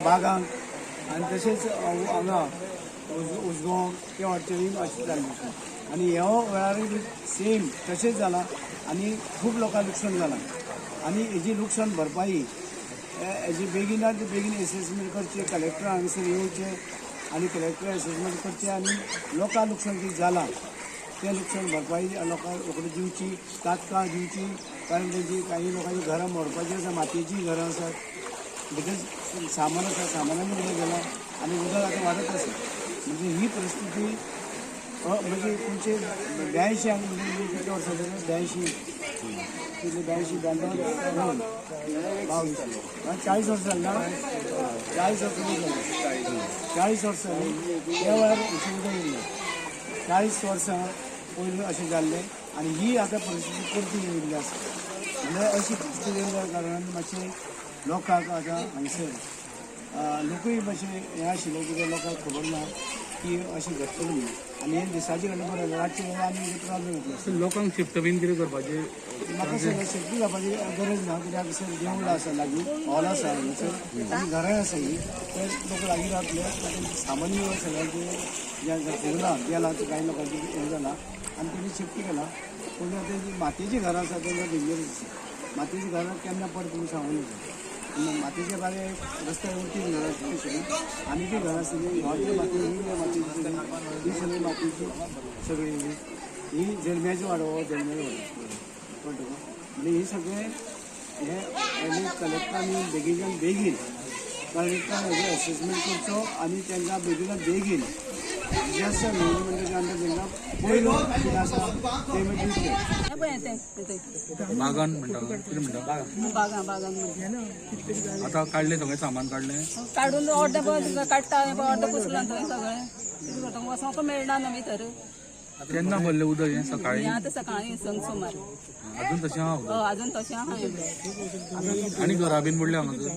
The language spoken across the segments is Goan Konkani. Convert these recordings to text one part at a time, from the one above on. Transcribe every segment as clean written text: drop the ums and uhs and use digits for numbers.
बागांक आनी तशेंच हांगा उसगांव ते वाटेनूय अशें जाल्लें. आनी ह्या वेळारूय बी सेम तशेंच जालां आनी खूब लोकांक लुकसाण जालां. आनी हेजी लुकसाण भरपाई हेजी बेगिनात बेगीन एसेसमेंट करचें, कलेक्टर हांगासर येवचें आनी कलेक्टर एसेसमेंट करचें आनी लोकांक लुकसाण कितें जालां तें लुकसाण भरपाई लोकांक रोखडी दिवची, तात्काळ दिवची. कारण तेंची काही लोकांची घरां मोडपाचीं आसा, मातयेचीं घरां आसात, भितर सामान आसा, सामानान उदक गेलां आनी उदक आतां वाडत आसा. म्हणजे ही परिस्थिती म्हणजे एकोणशे 82 म्हणजे कितले वर्सां जालीं, 82 कितले 82 92 22 40 वर्सां जालीं ना, 40 वर्सां जालीं, 40 वर्सां जालीं त्या वेळार अशें उदक येयल्लें. 40 वर्सां पयलीं अशें जाल्लें आनी ही आतां परिस्थिती परती येयल्ली आसा. म्हणल्यार अशी परिस्थिती येयल्ल्या कारणान मातशें लोकांक आतां हांगसर लोकूय मातशें हें आशिल्लें, कित्याक लोकांक खबर ना की अशें घडटलें म्हणून. आनी हें दिसाचें घडलें बरें, रातचें जाल्यार आनी प्रॉब्लेम येतलो. लोकांक शिफ्ट बीन कितें करपाचें? म्हाका सगळें शिफ्ट जावपाची गरज ना, कित्याक सर देवूळ आसा लागीं, हॉल आसा हांगासर आनी घरांय आसा हीं, ते लोक लागीं रावतले. सामान्य सगळ्यांचें जें फुगलां गेलां तें कांय लोकांचें हें जालां आनी तेणी शिफ्ट केलां. पूण आतां जीं मातयेचीं घरां आसा तेंकां डेंजरस आसा. मातयेचीं घरां केन्ना पडत म्हणून सांगूं नजो. मातयेच्या बारे रस्त्यार वयतीं घरां आसली सगळीं, आनी ती घरां आसली हॉल मातयेची, ही मातयेची सगळी, ही सगळी मातयेची सगळी, ही जल्म्याची वाडो, जल्म्याची वाडो कळटा. म्हणजे ही सगळें हे आनी कलेक्टरांनी बेगीन बेगीन कलेक्टरान हेजें एसेसमेंट करचो आनी तांकां बेगीनात बेगीन डिजास्टर मॅनेजमेंटाच्या अंडर तांकां पयलो कितें आसा तें मागीर दिवचें. पळय तें बागान म्हणटा, कितें म्हणटा? बागां बागान म्हणटा. आतां काडलें सगळें सामान काडलें? काडून अर्दें पळय काडटा, अर्दें कुसलां थंय सगळें. कितें करता, वचोंक मेळना न्हू भितर. केन्ना भरलें उदक हें? सकाळीं? हें आतां सकाळीं संग सुमार. अजून तशें आहा उदक? हय, अजून तशें आहा. आनी घरां बीन बुडल्या हांगासर?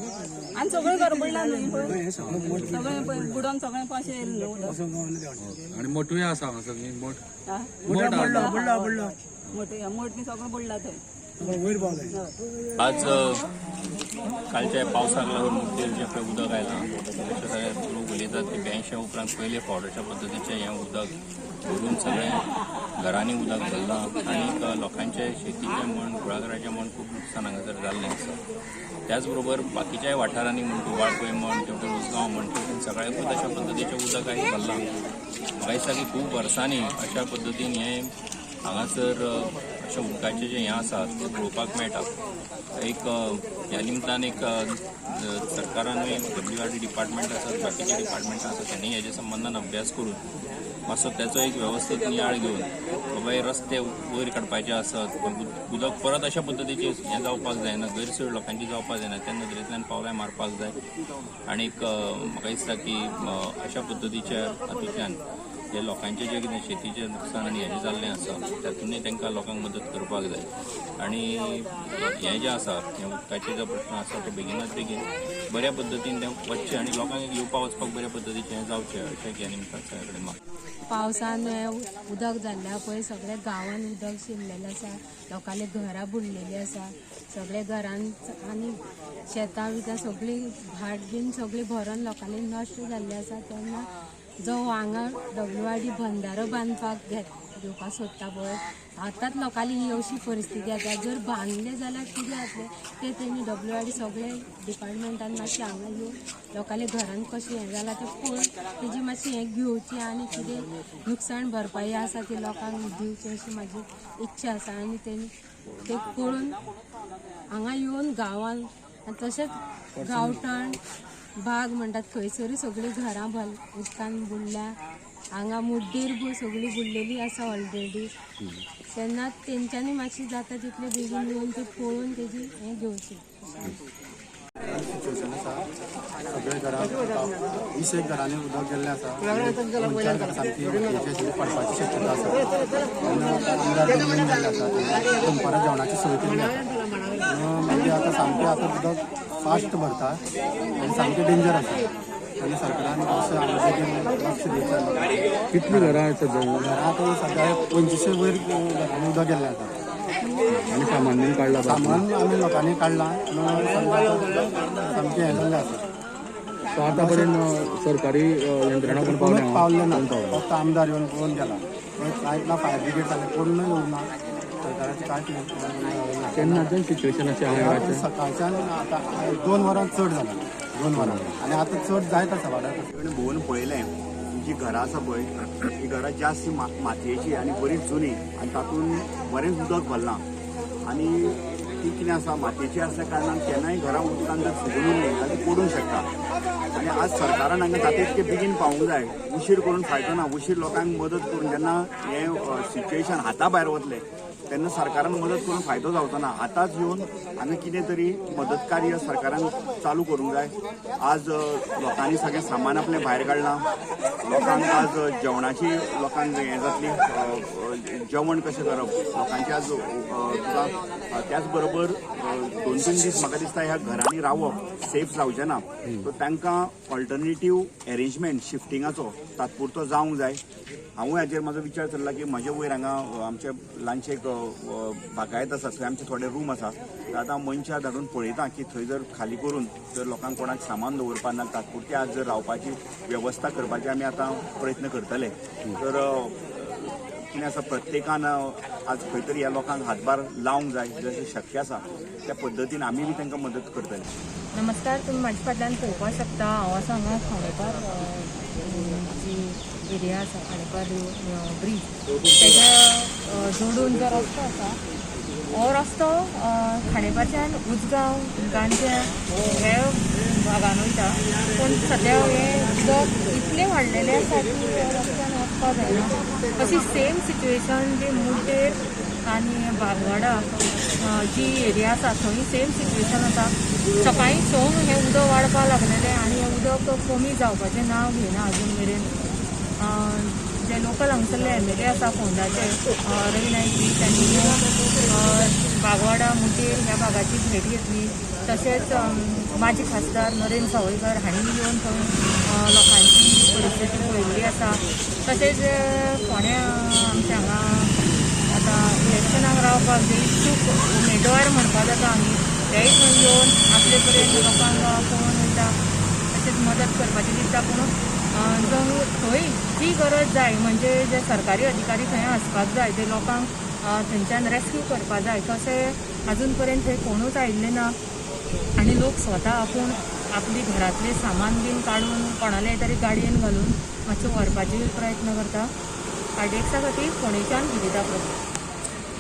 आनी सगळें घर बुडलां न्हय पळय, सगळें पळय बुडोन सगळें पाशें येयलें न्हू उदक. आनी मोटूय आसा हांगासर न्ही? मोठ बुडला मोठ बी सगळें बुडला थंय. आज कालच्या पावसाक लागून मुखेल जें पळय उदक आयलां तशें सगळे लोक उलयतात की 82 उपरांत पयले फावट अशा पद्दतीचें हें उदक भरून सगळें घरांनी उदक भरलां आनी लोकांचे शेतीचें म्हण, कुळागराचें म्हण खूब लुकसाण हांगासर जाल्लें आसा. त्याच बरोबर बाकीच्याय वाठारांनी म्हण, तूं वाळपय म्हण, तेवटेन उसगांव म्हण, तेवटेन सगळ्याकूच अशा पद्दतीचें उदक आयज भरलां. म्हाका दिसता की खूब वर्सांनी अशा पद्दतीन हें हांगासर अशें उदकाचें जें हें आसा तें पळोवपाक मेळटा. एक ह्या निमतान एक सरकारानूय WRD department आसा, बाकीचे डिपार्टमेंटां आसा, तेणी हेज्या संबंदान अभ्यास करून मातसो तेचो एक वेवस्थीत नियाळ घेवन बाबा हे रस्ते वयर काडपाचे आसत, उदक परत अशा पद्दतीचें हें जावपाक जायना, गैरसोय लोकांची जावपाक जायना, त्या नदरेंतल्यान पावलां मारपाक जाय. आनीक म्हाका दिसता की अशा पद्दतीच्या हातूंतल्यान जे लोकांचें जें कितें शेतीचें नुकसान आनी हेजें जाल्लें आसा तातूंतय तांकां लोकांक मदत करपाक जाय. आनी हें जें आसा हें उदकाचें जो प्रश्न आसा तो बेगिनात बेगीन बऱ्या पद्दतीन तें वचचें आनी लोकांक येवपा वचपाक बऱ्या पद्दतीचें हें जावचें अशें ह्या निमतान सगळे कडेन मागता. पावसान उदक जाल्लें पळय, सगळे गांवान उदक शिरलेलें आसा, लोकांले घरां बुडलेलीं आसा, सगळे घरान आनी शेतां बितां सगळीं भाट बीन सगळीं भरून लोकांनी नश्ट जाल्लें आसा. तेन्ना जो हांगा WRD बंधारो बांदपाक घेवपाक सोदता पळय, आतांच लोकांली ही अशी परिस्थिती आसा. जर बांदले जाल्यार कितें जातलें तें तेणी WRD सगळे डिपार्टमेंटान मातशें हांगा येवन लोकांले घरान कशें हें जालां तें पळोवन तेजी मातशी हें घेवची आनी कितें नुकसाण भरपाई आसा ती लोकांक दिवची अशी म्हाजी इच्छा आसा. आनी तेणी तें करून हांगा येवन गांवान आनी तशेंच गांवठाण बाग म्हणटात थंयसरूय सगळीं घरां उदकान बुडल्या. हांगा मुड्डेर सगळी बुडलेली आसा ऑलरेडी. तेन्ना तेंच्यांनी मातशी जाता तितले बेगीन येवन ती पळोवन तेजी हें घेवची. सिच्युएशन आसा, सगळे घरां 20 घरांनी उदक गेल्लें आसा, 2-4 घरां सामकी पडपाची शक्यता आसा. तेन्ना आमदार गेल्ले आसा, दनपारां जेवणाची सोय केल्ली आसा. मागीर आतां सामकें आतां उदक फास्ट भरता आनी सामकें डेंजर आसा. आनी सरकारान अशें हांगा लक्ष दिवचें. कितलीं घरां सद्या? घरां आतां सद्या 25 वयर घरांनी उदक गेल्लें आसा. आनी सामान बीन काडलां? सामान आमी लोकांनी काडलां, सामकें हें जाल्लें आसा. सो आतां सरकारी यंत्रणा कोण कोणूच पावले ना, फक्त आमदार येवन पळोवन गेला. कांयच ना, फायर ब्रिगेड जालें, कोण येवंक ना. सरकाराचें कांयच केन्नाच्यान सिच्युएशन अशें आहा? सकाळच्यान आतां 2 वरां चड जालां, 2 वरां, आनी आतां चड जायत आसा, वाडत आसा. भोंवून पळयलें, जी घरां आसा पळय ती घरां जास्त मातयेची आनी बरीच जुनी आनी तातूंत बरेंच उदक भरलां आनी ती कितें आसा मातयेची आसल्या कारणान केन्नाय घरां उदकान जर फुगून उरलीं जाल्यार ती पडूंक शकता. आनी आज सरकारान हांगा जाता तितके बेगीन पावूंक जाय, उशीर करून फायदो ना. उशीर लोकांक मदत करून जेन्ना हें सिच्युएशन हाता भायर वतलें तेन्ना सरकारान मदत करून फायदो जावचो ना. आतांच येवन हांगा कितें तरी मदत कार्य सरकारान चालू करूंक जाय. आज लोकांनी सगळें सामान आपलें भायर काडलां, लोकांक आज जेवणाची लोकांक हें जातली, जेवण कशें करप लोकांची आज तुका. त्याच बरोबर 2-3 दीस म्हाका दिसता ह्या घरांनी रावप सेफ जावचें ना, सो तांकां ऑल्टरनेटीव एरेंजमेंट शिफ्टिंगाचो तात्पुरतो जावंक जाय. हांवूय हाजेर म्हाजो विचार चल्ला की म्हजे वयर हांगा आमचे ल्हानशे एक बागायत आसा, थंय आमचे थोडे रूम आसा. आतां मनशां धाडून पळयता की थंय जर खाली करून जर लोकांक कोणाक सामान दवरपा ना, तात्पुरती आज जर रावपाची वेवस्था करपाची आमी आतां प्रयत्न करतले. तर कितें आसा, प्रत्येकान आज खंय तरी ह्या लोकांक हातभार लावंक जाय, जशें शक्य आसा त्या पद्दतीन आमी बी तांकां मदत करतले. नमस्कार, तुमी म्हाज्या फाटल्यान पळोवपाक शकता हांव आसा हांगा खांडेपार जी एरिया आसा, खांडेपार ब्रीज तेज्या जोडून जो रस्तो आसा हो रस्तो खांडेपारच्यान उजगांव गांजे हे भागान वयता. पूण सद्या हें उदक इतलें वाडलेलें आसा की रस्त्यान वचपाक जायना. अशी सेम सिच्युएशन जी मुड्डेर आनी बागवाडा जी एरिया आसा थंय सेम सिच्युएशन आसा. सकाळीं 6 हें उदक वाडपाक लागलेलें आनी हें उदक कमी जावपाचें नांव घेयना अजून मेरेन. जे लोकल हांगसरले MLA आसा फोंडाचे रवी नायक बी तांणी बागवाडा मुड्डेर ह्या भागाची भेट घेतली. तशेंच माजी खासदार नरेंद्र सावयकर हांणी येवन थंय लोकांची परिस्थिती पळयल्ली आसा. तशेंच फोंड्या आमच्या हांगा आतां इलेक्शनाक रावपाक जे इत्सूक उमेदवार म्हणपाक जाता आमी, तेय थंय येवन आपले परेन लोकांक पळोवन वयता, तशेंच मदत करपाची दिसता. पूण थंय जी गरज जाय म्हणजे जे सरकारी अधिकारी थंय आसपाक जाय, ते लोकांक थंयच्यान रेस्क्यू करपाक जाय, तशें अजून पर्यंत थंय कोणूच आयिल्ले ना. आनी लोक स्वता आपूण आपली घरांतलें सामान बीन काडून कोणाले तरी गाडयेन घालून मातशें व्हरपाचे प्रयत्न करता. आरडीएक्सा खातीर फोंडेच्यान विदिता प्रभू.